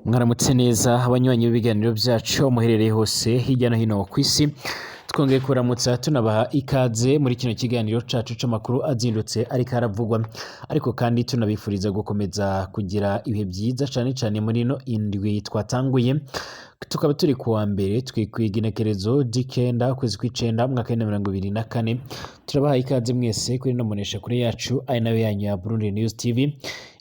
Mwaramutse neza abanywanyi b'ibiganiro byacu aho muherereye hose hirya no hino ku isi. Twongeye kuramutsa tunabaha ikaze muri kino kiganiro cacu c'amakuru azindutse ariko aravugwa, ariko kandi tunabifuriza gukomeza kugira ibihe byiza cane cane muri ino indwi twatanguye. Tukaba turi kuwa mbere twikwigenekerezo ry'ikenda, ukwezi kw'icenda, umwaka w'ibihumbi 2024. Turabaha ikaze mwese kuri ino mboneshakure yacu, ari nayo yanyu ya Burundi News TV,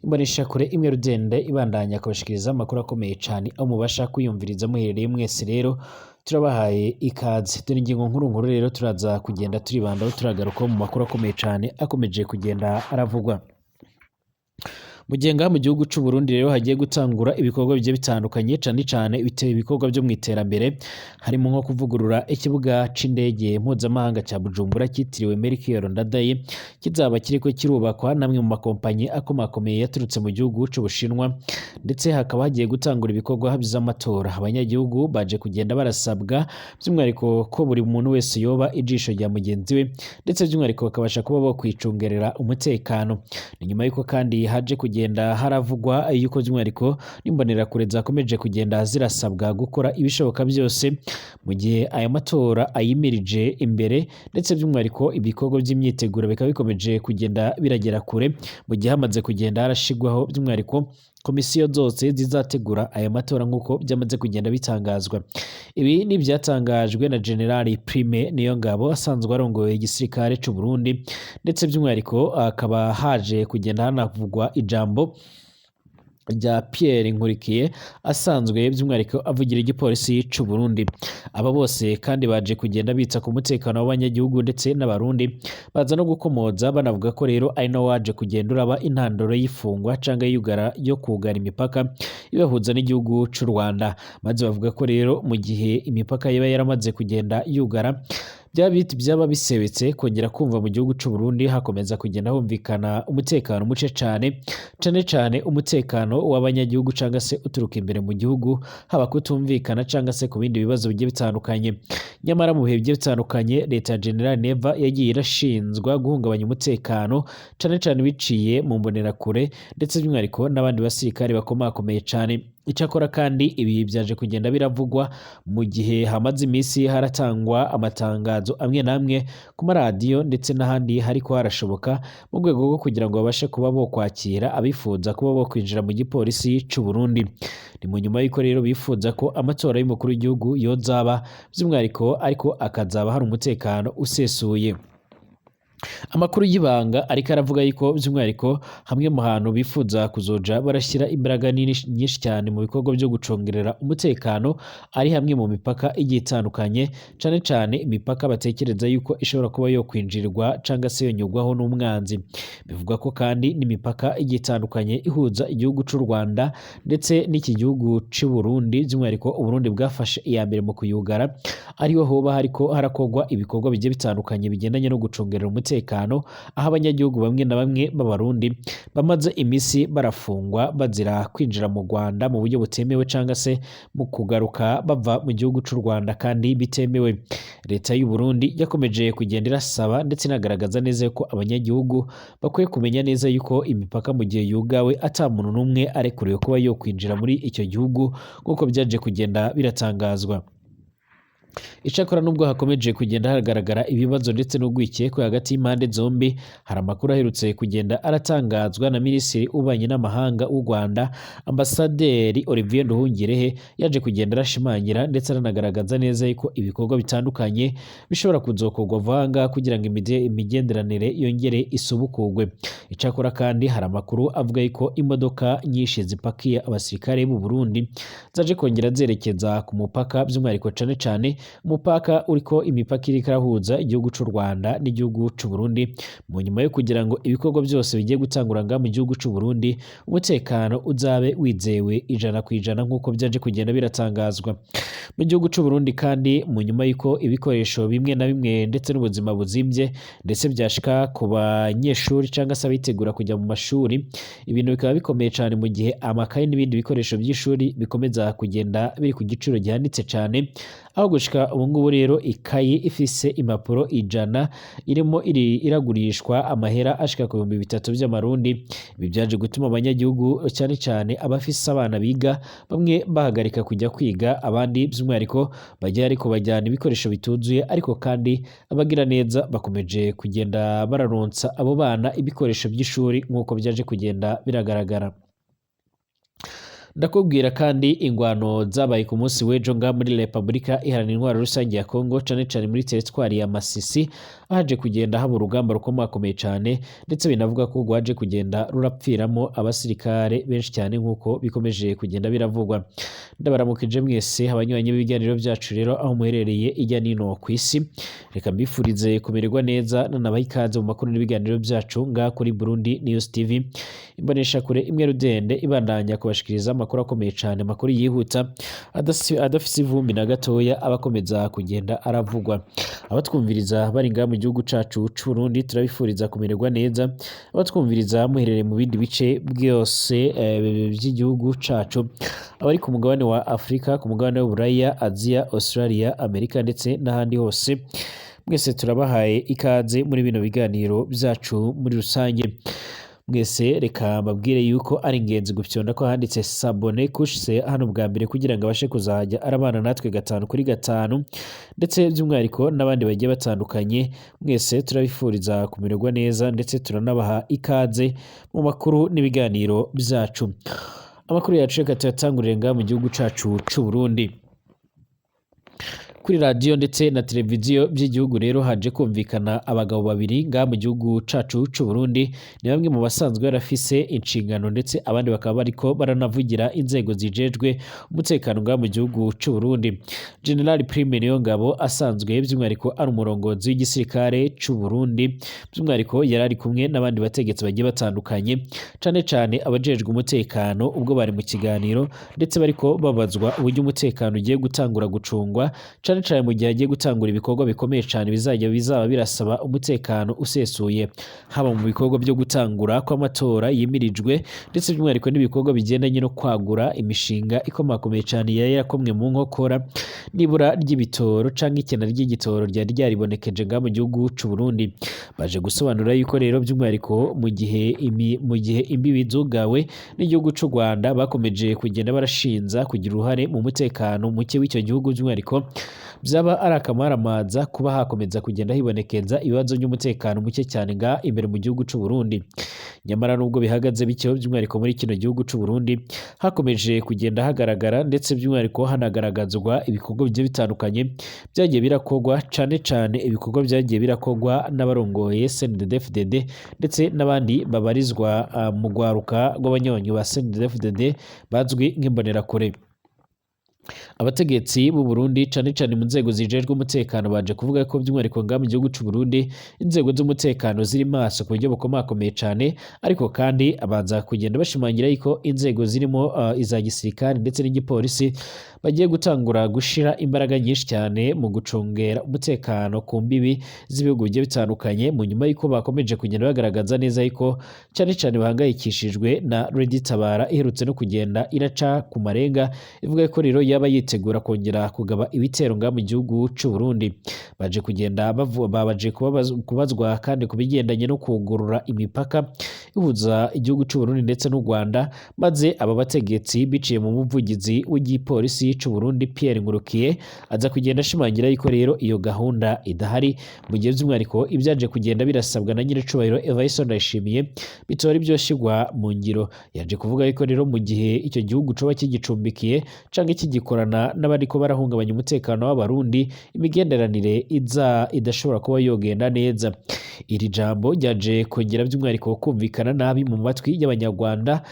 imboneshakure imwe rudende ibandanya kubashikiriza amakuru akomeye cane aho mubasha kwiyumviriza muherereye mwese. Rero turabahaye ikaze. Dore ingingo nkuru nkuru rero turaza kugenda turibandaho, turagaruka mu makuru akomeye cane akomeje kugenda aravugwa. Mu gihe ngaha mu gihugu c'u Burundi rero hagiye gutangura ibikorwa bigiye bitandukanye, cane cane ibikorwa vyo mw'iterambere, harimo nko kuvugurura ikibuga c'indege mpuzamahanga ca Bujumbura citiriwe Melchior Ndadaye, kizaba kiriko kirubakwa n'amwe mu makompanyi akomakomeye yaturutse mu gihugu c'Ubushinwa, ndetse hakaba hagiye gutangura ibikorwa vy'amatora. Abanyagihugu baje kugenda barasabwa by'umwihariko ko buri muntu wese yoba ijisho rya mugenzi we, ndetse by'umwihariko bakabasha kuba bokwicungerera umutekano. Ni nyuma y'uko kandi haje kugenda haravugwa yuko by'umwihariko n'imbonerakure zakomeje kugenda zirasabwa gukora ibishoboka byose mu gihe aya matora ayimirije imbere, ndetse by'umwihariko ibikorwa by'imyiteguro bikaba bikomeje kugenda biragera kure, mu gihe hamaze kugenda harashigwaho by'umwihariko komisiyo zose zizategura aya matora nk'uko byamaze kugenda bitangazwa. Ibi ni ibyatangajwe na General Prime Niyongabo asanzwe arongoye igisirikare c'u Burundi, ndetse by'umwihariko akaba haje kugenda hanavugwa ijambo rya Pierre Nkurikiye asanzwe by'umwihariko avugira igipolisi c'u Burundi. Aba bose kandi baje kugenda bitsa ku mutekano w'abanyagihugu ndetse n'abarundi, baza no gukomoza banavuga ko rero ari no waje kugenda uraba intandaro y'ifungwa canke y'ugara yo kugara imipaka ibahuza n'igihugu c'u Rwanda, maze bavuga ko rero mu gihe imipaka iba yaramaze kugenda yugara byaba bisebetse kongera kumva mu gihugu c'u Burundi hakomeza kugenda humvikana umutekano muce cane, cane cane umutekano w'abanyagihugu canga se uturuka imbere mu gihugu, haba kutumvikana canga se ku bindi bibazo bigiye bitandukanye. Nyamara mu bihe bigiye bitandukanye leta ya General Neva yagiye irashinzwa guhungabanya umutekano cane cane biciye mu mbonerakure, ndetse by'umwihariko n'abandi basirikare bakomakomeye cane. Icyakora kandi ibi byaje kugenda biravugwa mu gihe hamaze iminsi haratangwa amatangazo amwe n'amwe ku maradiyo ndetse n'ahandi hariko harashoboka, mu rwego rwo kugira ngo babashe kuba bo kwakira abifuza kuba bo kwinjira mu gipolisi c'u Burundi. Ni mu nyuma y'uko rero bifuza ko amatora y'umukuru w'igihugu yozaba by'umwihariko, ariko akazaba hari umutekano usesuye. Amakuru y'ibanga ariko aravuga yuko by'umwihariko hamwe mu hantu bifuza kuzoja barashyira imbaraga nini nyinshi cyane mu bikorwa byo gucongerera umutekano ari hamwe mu mipaka igiye itandukanye, cane cane imipaka batekereza yuko ishobora kuba yo kwinjirirwa canga se yonyugwaho n'umwanzi. Bivugwa ko kandi n'imipaka igiye itandukanye ihuza igihugu c'u Rwanda ndetse n'iki gihugu c'u Burundi, by'umwihariko Uburundi bwafashe iya mbere mu kuyugara, ariho hoba hariko harakorwa ibikorwa bigiye bitandukanye bigendanye no gucongerera umutekano, aho abanyagihugu bamwe na bamwe b'abarundi bamaze imisi barafungwa bazira kwinjira mu Rwanda mu buryo butemewe canga se mu kugaruka bava mu gihugu c'u Rwanda kandi bitemewe. Leta y'u Burundi yakomeje kugenda irasaba ndetse inagaragaza neza ko abanyagihugu bakwiye kumenya neza yuko imipaka mu gihe yugawe ata muntu n'umwe arekuriwe kuba yo kwinjira muri icyo gihugu nk'uko byaje kugenda biratangazwa. Icakora nubwo hakomeje kugenda hagaragara ibibazo ndetse n'urwikekwe hagati y'impande zombi, hari amakuru aherutse kugenda aratangazwa na Minisitiri w'Ububanyi n'Amahanga w'u Rwanda, Ambasaderi Olivier Nduhungirehe, yaje kugenda arashimangira ndetse aranagaragaza neza yuko ibikorwa bitandukanye bishobora kuzokorwa vuba ngaha kugira ngo imigenderanire yongere isubukurwe. Icakora kandi hari amakuru avuga yuko imodoka nyinshi zipakiye abasirikare b'u Burundi zaje kongera zerekeza ku mupaka, by'umwihariko cane cane umupaka uriko imipaka iriko irahuza igihugu c'u Rwanda n'igihugu c'u Burundi, mu nyuma yo kugira ngo ibikorwa byose bigiye gutangura ngaha mu gihugu c'u Burundi umutekano uzabe wizewe 100% nk'uko byaje kugenda biratangazwa. Mu gihugu c'u Burundi kandi mu nyuma y'uko ibikoresho bimwe na bimwe ndetse n'ubuzima buzimvye ndetse byashika ku banyeshuri cyangwa se abitegura kujya mu mashuri, ibintu bikaba bikomeye cyane mu gihe amakaye n'ibindi bikoresho by'ishuri bikomeza kugenda biri ku giciro gihanitse cyane. Aho gushika ubu ngubu rero ikayi ifise impapuro 100 irimo iragurishwa amahera ashika ku 3000 vy'amarundi. Ibi vyaje gutuma abanyagihugu cyane cyane abafise abana biga bamwe bahagarika kujya kwiga, abandi by'umwihariko bajya ariko bajyana ibikoresho bituzuye, ariko kandi abagira neza bakomeje kugenda bararonsa abo bana ibikoresho by'ishuri nk'uko byaje kugenda biragaragara. Ndakubwira kandi ingwano zabaye ku munsi w'ejo nga muri Repubulika Iharanira Intwaro Rusange ya Kongo, cane cane muri teritwari ya Masisi, ahaje kugenda haba urugamba rukomakomeye cane, ndetse binavuga ko rwaje kugenda rurapfiramo abasirikare benshi cyane nk'uko bikomeje kugenda biravugwa. Ndabaramukije mwese abanywanyi b'ibiganiro byacu rero aho muherereye ijya nino ku isi, reka mbifurize kumererwa neza nanabaha ikaze mu makuru n'ibiganiro byacu ngaha kuri Burundi News TV, imboneshakure imwe rudende ibandanya kubashikiriza amakuru akomeye cyane, amakuru yihuta adafise ivumbi na gatoya, abakomeza kugenda aravugwa. Abatwumviriza bari ngaha mu gihugu cacu c'Uburundi turabifuriza kumererwa neza, abatwumviriza muherereye mu bindi bice byose by'igihugu cacu, abari ku mugabane wa Afrika, ku mugabane w'Uburaya, Aziya, Australia, Amerika ndetse n'ahandi hose, mwese turabahaye ikaze muri bino biganiro byacu muri rusange. Mwese reka mbabwire yuko ari ingenzi gupyonda ko handitse sabone kushise hano bwa mbere kugira ngo abashe kuzajya arabana natwe 5 kuri 5, ndetse by'umwihariko n'abandi bagiye batandukanye. Mwese turabifuriza kumererwa neza ndetse turanabaha ikaze mu makuru n'ibiganiro byacu. Amakuru yacu reka tuyatangurire ngaha mu gihugu cacu c'u Burundi. Kuri radiyo ndetse na televiziyo by'igihugu rero haje kumvikana abagabo babiri ngaha mu gihugu cacu c'u Burundi, ni bamwe mu basanzwe barafise inshingano ndetse abandi bakaba bariko baranavugira inzego zijejwe umutekano ngaha mu gihugu c'u Burundi. General Prime Niyongabo asanzwe by'umwihariko ari umurongozi w'igisirikare c'u Burundi, by'umwihariko yari ari kumwe n'abandi bategetsi bagiye batandukanye, cane cane abajejwe umutekano, ubwo bari mu kiganiro ndetse bariko babazwa uburyo umutekano ugiye gutangura gucungwa, cane cane mu gihe agiye gutangura ibikorwa bikomeye cyane bizajya bizaba birasaba umutekano usesuye, haba mu bikorwa byo gutangura kw'amatora yimirijwe, ndetse by'umwihariko n'ibikorwa bigendanye no kwagura imishinga ikomakomeye cyane yari yarakomwe mu nkokora n'ibura ry'ibitoro canke ikena ry'igitoro ryari ryaribonekeje ngaha mu gihugu c'u Burundi. Baje gusobanura yuko rero by'umwihariko mu gihe imbibi zugawe n'igihugu c'u Rwanda bakomeje kugenda barashinza kugira uruhare mu mutekano muke w'icyo gihugu, by'umwihariko byaba ari akamaramaza kuba hakomeza kugenda hibonekeza ibibazo by'umutekano muke cyane nga imbere mu gihugu c'u Burundi. Nyamara nubwo bihagaze bityo, by'umwihariko muri kino gihugu c'u Burundi hakomeje kugenda hagaragara ndetse by'umwihariko hanagaragazwa ibikorwa bigiye bitandukanye byagiye birakogwa, cane cane ibikorwa byagiye birakogwa n'abarongoye CNDD-FDD ndetse n'abandi babarizwa mu rwaruka rw'abanyonyi ba CNDD-FDD bazwi nk'imbonerakure. Abategetsi b'u Burundi cane cane mu nzego zijejwe umutekano baje kuvuga ko by'umwihariko ngaha mu gihugu c'u Burundi inzego z'umutekano ziri maso ku buryo bukomakomeye cane, ariko kandi abanza kugenda bashimangira yuko inzego zirimo iza gisirikare ndetse n'igipolisi bagiye gutangura gushira imbaraga nyinshi cyane mu gucungera umutekano ku mbibi z'ibihugu bigiye bitandukanye, mu nyuma y'uko bakomeje kugenda bagaragaza neza yuko cane cane bahangayikishijwe na Red Tabara iherutse no kugenda iraca ku marenga, ivuga ko rero yaba yitegura kongera kugaba ibitero ngaha mu gihugu c'u Burundi. Baje kugenda babaje kubazwa kandi ku bigendanye no kugurura imipaka ihuza igihugu c'u Burundi ndetse n'u Rwanda, maze aba bategetsi biciye mu muvugizi w'igipolisi c'u Burundi Pierre Nkurukiye aza kugenda ashimangira yuko rero iyo gahunda idahari, mu gihe by'umwihariko ibyaje kugenda birasabwa na nyiricubahiro Evariste Ndayishimiye bitora ibyoshigwa mu ngiro. Yaje kuvuga yuko rero mu gihe icyo gihugu coba kigicumbikiye canke kigikorana n'abariko barahungabanya umutekano w'abarundi, imigenderanire iza idashobora kuba yogenda neza. Iri jambo ryaje kongera by'umwihariko kumvikana nabi mu matwi y'abanyarwanda,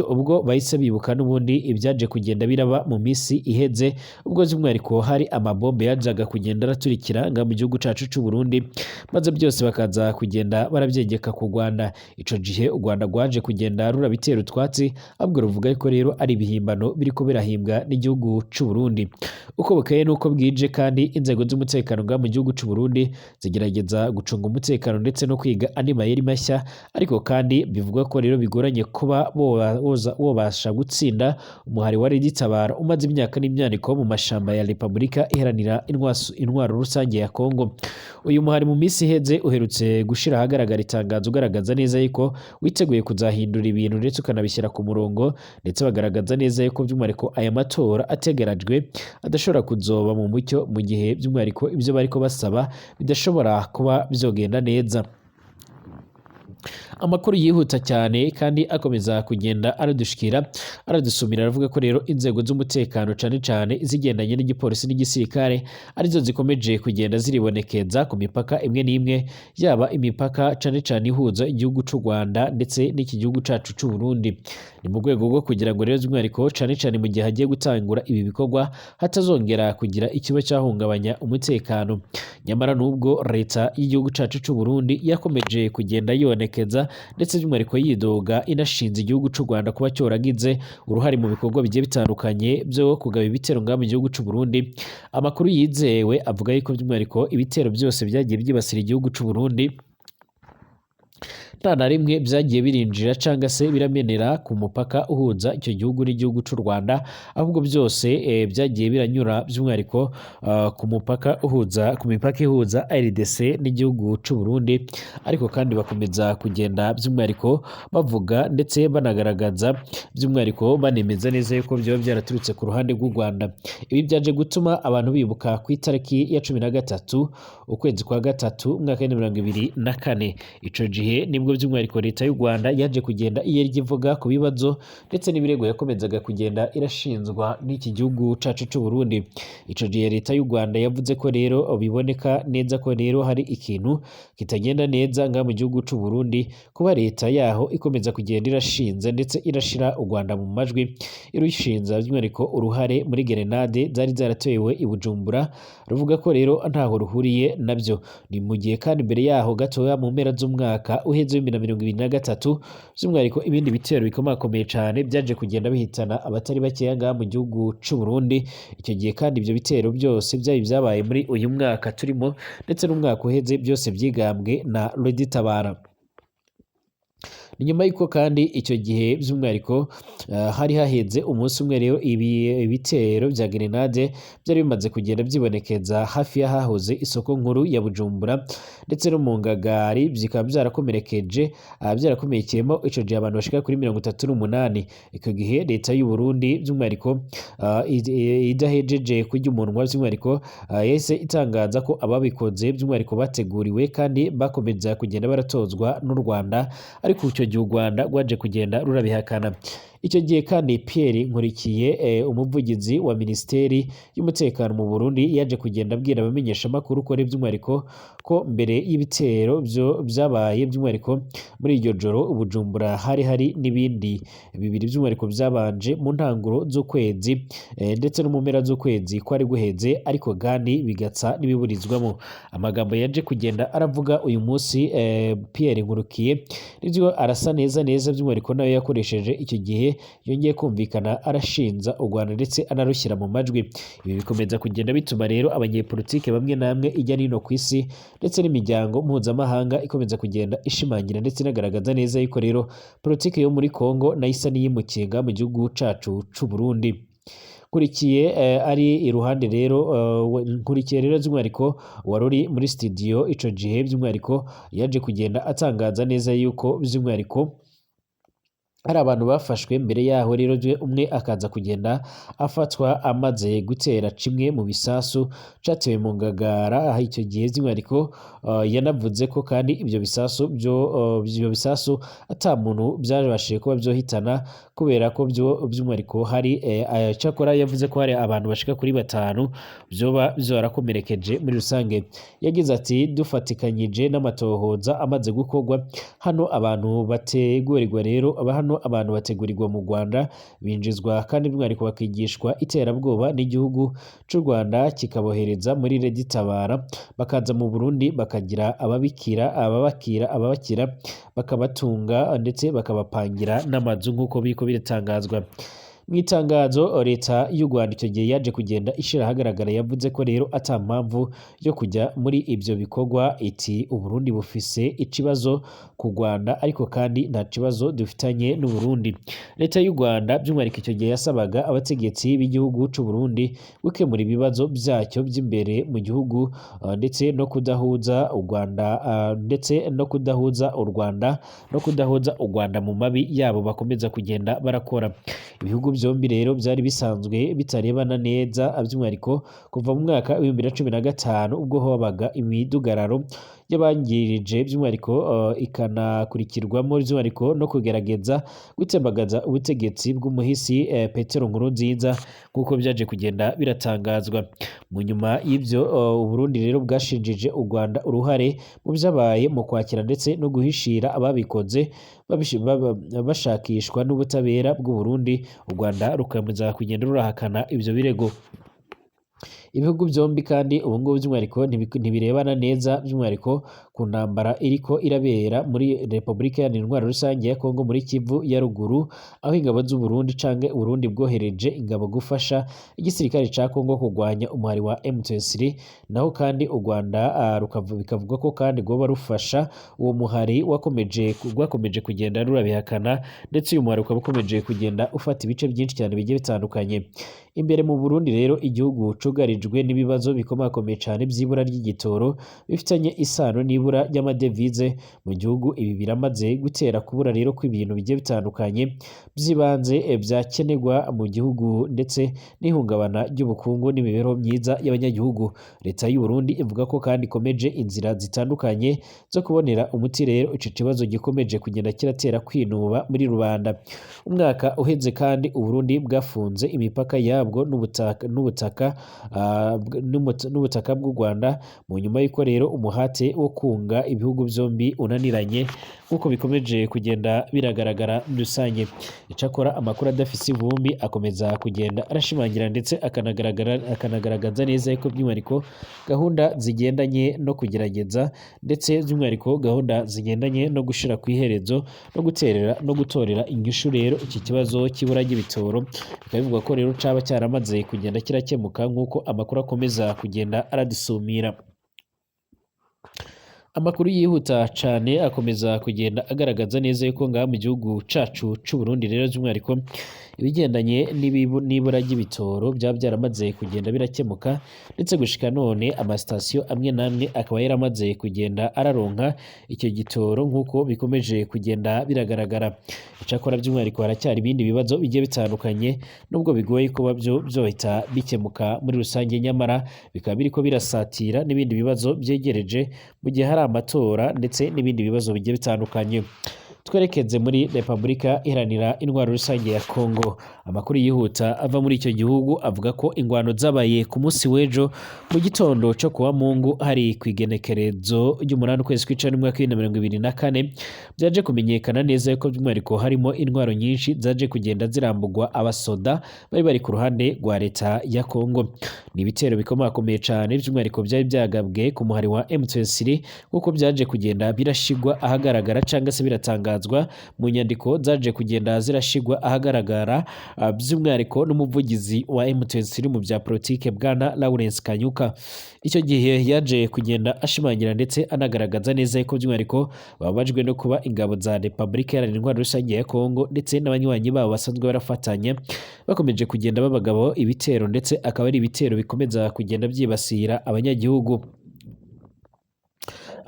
ubwo bahise bibuka n'ubundi ibyaje kugenda biraba mu minsi iheze, ubwo by'umwihariko hari amabombe yajaga kugenda araturikira nga mu gihugu cacu c'u Burundi, maze byose bakaza kugenda barabyegeka ku Rwanda. Ico gihe u Rwanda rwaje kugenda rurabitera utwatsi, ahubwo ruvuga ko rero ari ibihimbano biriko birahimbwa n'igihugu c'u Burundi. Uko bukeye nuko bwije kandi inzego z'umutekano nga mu gihugu c'u Burundi zigerageza gucunga umutekano z'umutekano ndetse no kwiga andi mayeri mashya, ariko kandi bivugwa ko rero bigoranye kuba wobasha gutsinda umuhari wa Red-Tabara umaze imyaka n'imyaniko mu mashamba ya Repubulika Iharanira Intwaro Rusange ya Kongo. Uyu muhari mu minsi iheze uherutse gushira ahagaragara itangazo ugaragaza neza yuko witeguye kuzahindura ibintu ndetse ukanabishyira ku murongo, ndetse bagaragaza neza yuko by'umwihariko aya matora ategerajwe adashobora kuzoba mu mucyo mu gihe by'umwihariko ibyo bariko basaba bidashobora kuba byogenda neza. Amakuru yihuta cyane kandi akomeza kugenda aradushikira aradusumira, aravuga ko rero inzego z'umutekano cane cane izigendanye n'igipolisi n'igisirikare arizo zikomeje kugenda ziribonekeza ku mipaka imwe n'imwe, yaba imipaka cane cane ihuza igihugu c'u Rwanda ndetse n'iki gihugu cacu c'u Burundi. Ni mu rwego rwo kugira ngo rero by'umwihariko cane cane mu gihe hagiye gutangura ibi bikorwa hatazongera kugira ikiba cyahungabanya umutekano. Nyamara nubwo leta y'igihugu cacu c'u Burundi yakomeje kugenda yibonekeza ndetse by'umwihariko yidoga inashinze igihugu c'u Rwanda kuba cyoragize uruhare mu bikorwa bigiye bitandukanye byo kugaba ibitero ngaha mu gihugu c'u Burundi, amakuru yizewe avuga yuko by'umwihariko ibitero byose byagiye byibasira igihugu c'u Burundi nta na rimwe byagiye birinjira cyangwa se biramenera ku mupaka uhuza icyo gihugu n'igihugu c'u Rwanda, ahubwo byose byagiye biranyura by'umwihariko ku mupaka uhuza ku mipaka ihuza RDC n'igihugu c'u Burundi. Ariko kandi bakomeza kugenda by'umwihariko bavuga ndetse banagaragaza by'umwihariko banemeza neza yuko byaba byaraturutse ku ruhande rw'u Rwanda. Ibi byaje gutuma abantu bibuka ku itariki ya 13 ukwezi kwa gatatu umwaka wa 2024. Ico gihe nibwo by'umwihariko leta y'u Rwanda yaje kugenda iyerya ivuga ku bibazo ndetse n'ibirego yakomezaga kugenda irashinzwa n'iki gihugu cacu c'u Burundi. Ico gihe leta y'u Rwanda yavuze ko rero biboneka neza ko rero hari ikintu kitagenda neza nga mu gihugu c'u Burundi, kuba leta yaho ikomeza kugenda irashinze ndetse irashira u Rwanda mu majwi, irushinza by'umwihariko uruhare muri gerenade zari zaratewe i Bujumbura, ruvuga ko rero ntaho ruhuriye nabyo. Ni mu gihe kandi mbere yaho gatoya mu mpera z'umwaka uheze 2023 by'umwihariko ibindi bitero bikomakomeye cane byaje kugenda bihitana abatari bakeya ngaha mu gihugu c'u Burundi. Icyo gihe kandi ibyo bitero byose byari byabaye muri uyu mwaka turimo ndetse n'umwaka uheze, byose byigambwe na Red-Tabara. Ni nyuma y'uko kandi icyo gihe by'umwihariko hari haheze umunsi umwe rero ibitero bya gerenade byari bimaze kugenda byibonekeza hafi y'ahahoze isoko nkuru ya Bujumbura ndetse no mu Ngagari, bikaba byarakomerekeje byarakomerekeyemo ico gihe abantu bashika kuri 38. Icyo gihe leta y'u Burundi by'umwihariko idahejeje kurya umunwa by'umwihariko yahise itangaza ko ababikoze by'umwihariko bateguriwe kandi bakomeza kugenda baratozwa n'u Rwanda, ariko icyo gihe u Rwanda rwaje kugenda rurabihakana. Icyo gihe kandi Pierre Nkurikiye umuvugizi wa Minisiteri y'Umutekano mu Burundi yaje kugenda abwira abamenyeshamakuru ko by'umwihariko ko mbere y'ibitero byo byabaye by'umwihariko muri iryo joro Bujumbura hari hari n'ibindi bibiri by'umwihariko byabanje mu ntanguro z'ukwezi ndetse no mu mpera z'ukwezi kwari guheze, ariko kandi bigatsa n'ibiburizwamo. Amagambo yaje kugenda aravuga uyu munsi Pierre Nkurikiye nibyo arasa neza neza by'umwihariko nayo yakoresheje icyo gihe yongeye kumvikana arashinza u Rwanda ndetse anarushyira mu majwi. Ibi bikomeza kugenda bituma rero abanyepolitike bamwe namwe ijya nino ku isi ndetse n'imiryango mpuzamahanga ikomeza kugenda ishimangira ndetse inagaragaza neza yuko rero politike yo muri Kongo nayo isa n'iyimukinga mu gihugu cacu c'u Burundi. Nkurikiye ari iruhande rero Nkurikiye rero by'umwihariko wari muri studio ico gihe by'umwihariko yaje kugenda atangaza neza yuko by'umwihariko hari abantu bafashwe mbere yaho rero umwe akaza kugenda afatwa amaze gutera kimwe mu bisasu catewe mu Ngagara. Aho icyo gihe by'umwihariko yanavuze ko kandi ibyo bisasu byo ibyo bisasu ata muntu byabashije kuba byohitana kubera ko byo by'umwihariko hari cyakora yavuze ko hari abantu bashika kuri 5 byoba byarakomerekeje muri rusange. Yagize ati dufatikanyije n'amatohoza amaze gukorwa hano abantu bategurirwa rero hano abantu bategurirwa mu Rwanda binjizwa kandi by'umwihariko bakigishwa iterabwoba n'igihugu c'u Rwanda kikabohereza muri Red-Tabara, bakaza mu Burundi bakagira ababikira ababakira ababakira bakabatunga ndetse bakabapangira n'amazu nk'uko biriko biratangazwa. Mu itangazo leta y'u Rwanda icyo gihe yaje kugenda ishira ahagaragara, yavuze ko rero ata mpamvu yo kujya muri ibyo bikorwa, iti Uburundi bufise ikibazo ku Rwanda ariko kandi nta kibazo dufitanye n'u Burundi. Leta y'u Rwanda by'umwihariko icyo gihe yasabaga abategetsi b'igihugu c'u Burundi gukemura ibibazo byacyo by'imbere mu gihugu ndetse no kudahuza u Rwanda ndetse no kudahuza u Rwanda no kudahuza u Rwanda mu mabi yabo bakomeza kugenda barakora. Ibihugu byombi rero byari bisanzwe bitarebana neza, by'umwihariko kuva mu mwaka wa 2015 ubwo habaga imidugararo y'abangirije, by'umwihariko ikanakurikirwamo by'umwihariko no kugerageza gutembagaza ubutegetsi bw'umuhisi Petero Nkurunziza, nk'uko byaje kugenda biratangazwa. Mu nyuma y'ibyo Uburundi rero bwashinjije u Rwanda uruhare mu byabaye mu kwakira ndetse no guhishira ababikoze bashakishwa n'ubutabera bw'u Burundi. U Rwanda rukomeza kugenda rurahakana ibyo birego. Ibihugu byombi kandi ubu ngubu by'umwihariko ntibirebana neza, by'umwihariko ku ntambara iriko irabera muri Repubulika Iharanira Intwaro Rusange ya Kongo muri Kivu ya ruguru, aho ingabo z'u Burundi canke Uburundi bwohereje ingabo gufasha igisirikare ca Kongo kurwanya umuhari wa M23, naho kandi u Rwanda bikavugwa ko kandi rwoba rufasha uwo muhari rwakomeje kugenda rurabihakana, ndetse uyu muhari ukaba ukomeje kugenda ufata ibice byinshi cyane bigiye bitandukanye. Imbere mu Burundi rero igihugu cugarijwe n'ibibazo bikomakomeye cyane by'ibura ry'igitoro bifitanye isano n'ibura ry'amadevize mu gihugu. Ibi biramaze gutera kubura rero kw'ibintu bigiye bitandukanye by'ibanze byakenerwa mu gihugu, ndetse n'ihungabana ry'ubukungu n'imibereho myiza y'abanyagihugu. Leta y'u Burundi ivuga ko kandi ikomeje inzira zitandukanye zo kubonera umuti rero ico kibazo gikomeje kugenda kiratera kwinuba muri rubanda. Umwaka uheze kandi Uburundi bwafunze imipaka yabwo n'ubutaka bw'u Rwanda, mu nyuma y'uko rero umuhate wo kunga ibihugu byombi unaniranye, nk'uko bikomeje kugenda biragaragara muri rusange. Icakora amakuru adafise ivumbi akomeza kugenda arashimangira ndetse akanagaragaza neza ko by'umwihariko gahunda zigendanye no kugerageza, ndetse by'umwihariko gahunda zigendanye no gushira ku iherezo no guterera no gutorera inyishu rero iki kibazo cy'ibura ry'ibitoro, bikaba bivugwa ko rero caba cyaramaze kugenda kirakemuka, nk'uko amakuru akomeza kugenda aradusumira. Amakuru yihuta cane akomeza kugenda agaragaza neza yuko ngaha mu gihugu cacu c'u Burundi rero by'umwihariko ibigendanye n'ibura ry'ibitoro byaba byaramaze kugenda birakemuka, ndetse gushika none amasitasiyo amwe n'amwe akaba yaramaze kugenda araronka icyo gitoro, nk'uko bikomeje kugenda biragaragara. Icakora by'umwihariko haracyari ibindi bibazo bigiye bitandukanye, nubwo bigoye kuba byo byohita bikemuka muri rusange, nyamara bikaba biriko birasatira n'ibindi bibazo byegereje mu gihe hari amatora ndetse n'ibindi bibazo bigiye bitandukanye. Twerekeze muri Repubulika Iharanira Intwaro Rusange ya Kongo. Amakuru yihuta ava muri icyo gihugu avuga ko ingwano zabaye ku munsi w'ejo mu gitondo cyo kuwa Mungu, hari ku igenekerezo ry'umunani ukwezi kw'icumi n'umwaka wa 2024, byaje kumenyekana neza yuko by'umwihariko harimo intwaro nyinshi zaje kugenda zirambugwa abasoda bari ku ruhande rwa leta ya Kongo. Ni ibitero bikomakomeye cyane by'umwihariko byari byagabwe ku muhari wa M23, nk'uko byaje kugenda birashigwa ahagaragara cyangwa se biratangazwa mu nyandiko zaje kugenda zirashigwa ahagaragara, by'umwihariko n'umuvugizi wa M23 mu bya politike bwana Lawrence Kanyuka. Icyo gihe yaje kugenda ashimangira ndetse anagaragaza neza ko by'umwihariko bababajwe no kuba ingabo za Repubulika Iharanira Intwaro Rusange ya Kongo ndetse n'abanywanyi babo basanzwe barafatanya bakomeje kugenda babagabo ibitero, ndetse akaba ari ibitero bikomeza kugenda byibasira abanyagihugu.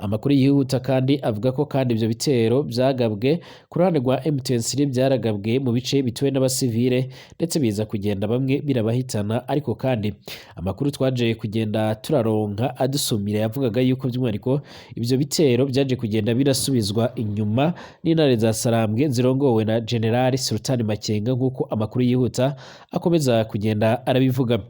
Amakuru yihuta kandi avuga ko kandi ibyo bitero byagabwe ku ruhande rwa M23 byaragabwe mu bice bituwe n'abasivile, ndetse biza kugenda bamwe birabahitana. Ariko kandi amakuru twaje kugenda turaronka adusumira yavugaga yuko by'umwihariko ibyo bitero byaje kugenda birasubizwa inyuma n'intare za Sarambwe zirongowe na General Sultan Makenga, nk'uko amakuru yihuta akomeza kugenda arabivuga.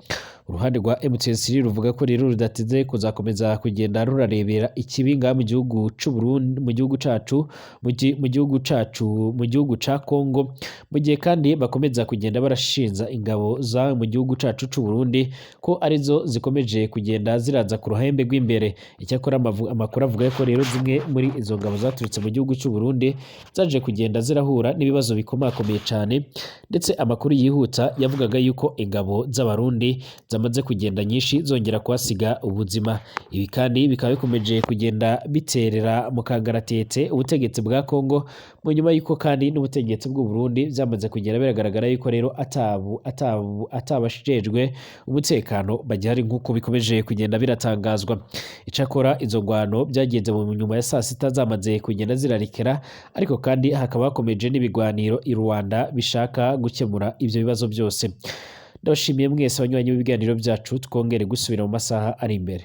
Uruhande rwa M23 ruvuga ko rero rudateze kuzakomeza kugenda rurarebera ikibi ngaha mu gihugu c'u Burundi, mu gihugu cacu, mu gihugu cacu, mu gihugu ca Congo, mu gihe kandi bakomeza kugenda barashinza ingabo za mu gihugu cacu c'u Burundi ko arizo zikomeje kugenda ziraza ku ruhembe rw'imbere. Icyakora amakuru avuga ko rero zimwe muri izo ngabo zaturutse mu gihugu c'u Burundi zaje kugenda zirahura n'ibibazo bikomakomeye cane, ndetse amakuru yihuta yavugaga yuko ingabo z'Abarundi zamaze kugenda nyinshi zongera kuhasiga ubuzima. Ibi kandi bikaba bikomeje kugenda biterera mu kangaratete ubutegetsi bwa Congo, mu nyuma y'uko kandi n'ubutegetsi bw'u Burundi byamaze kugenda biragaragara yuko rero atabu atabu atabashejwe umutekano bagihari nk'uko bikomeje kugenda biratangazwa. Icakora izo ngwano byagenze mu nyuma ya saa sita zamaze kugenda zirarekera, ariko kandi hakaba hakomeje n'ibigwaniro i Rwanda bishaka gukemura ivyo bibazo byose. Ndabashimiye mwese abanywanyi b'ibiganiro byacu, twongere gusubira mu masaha ari imbere.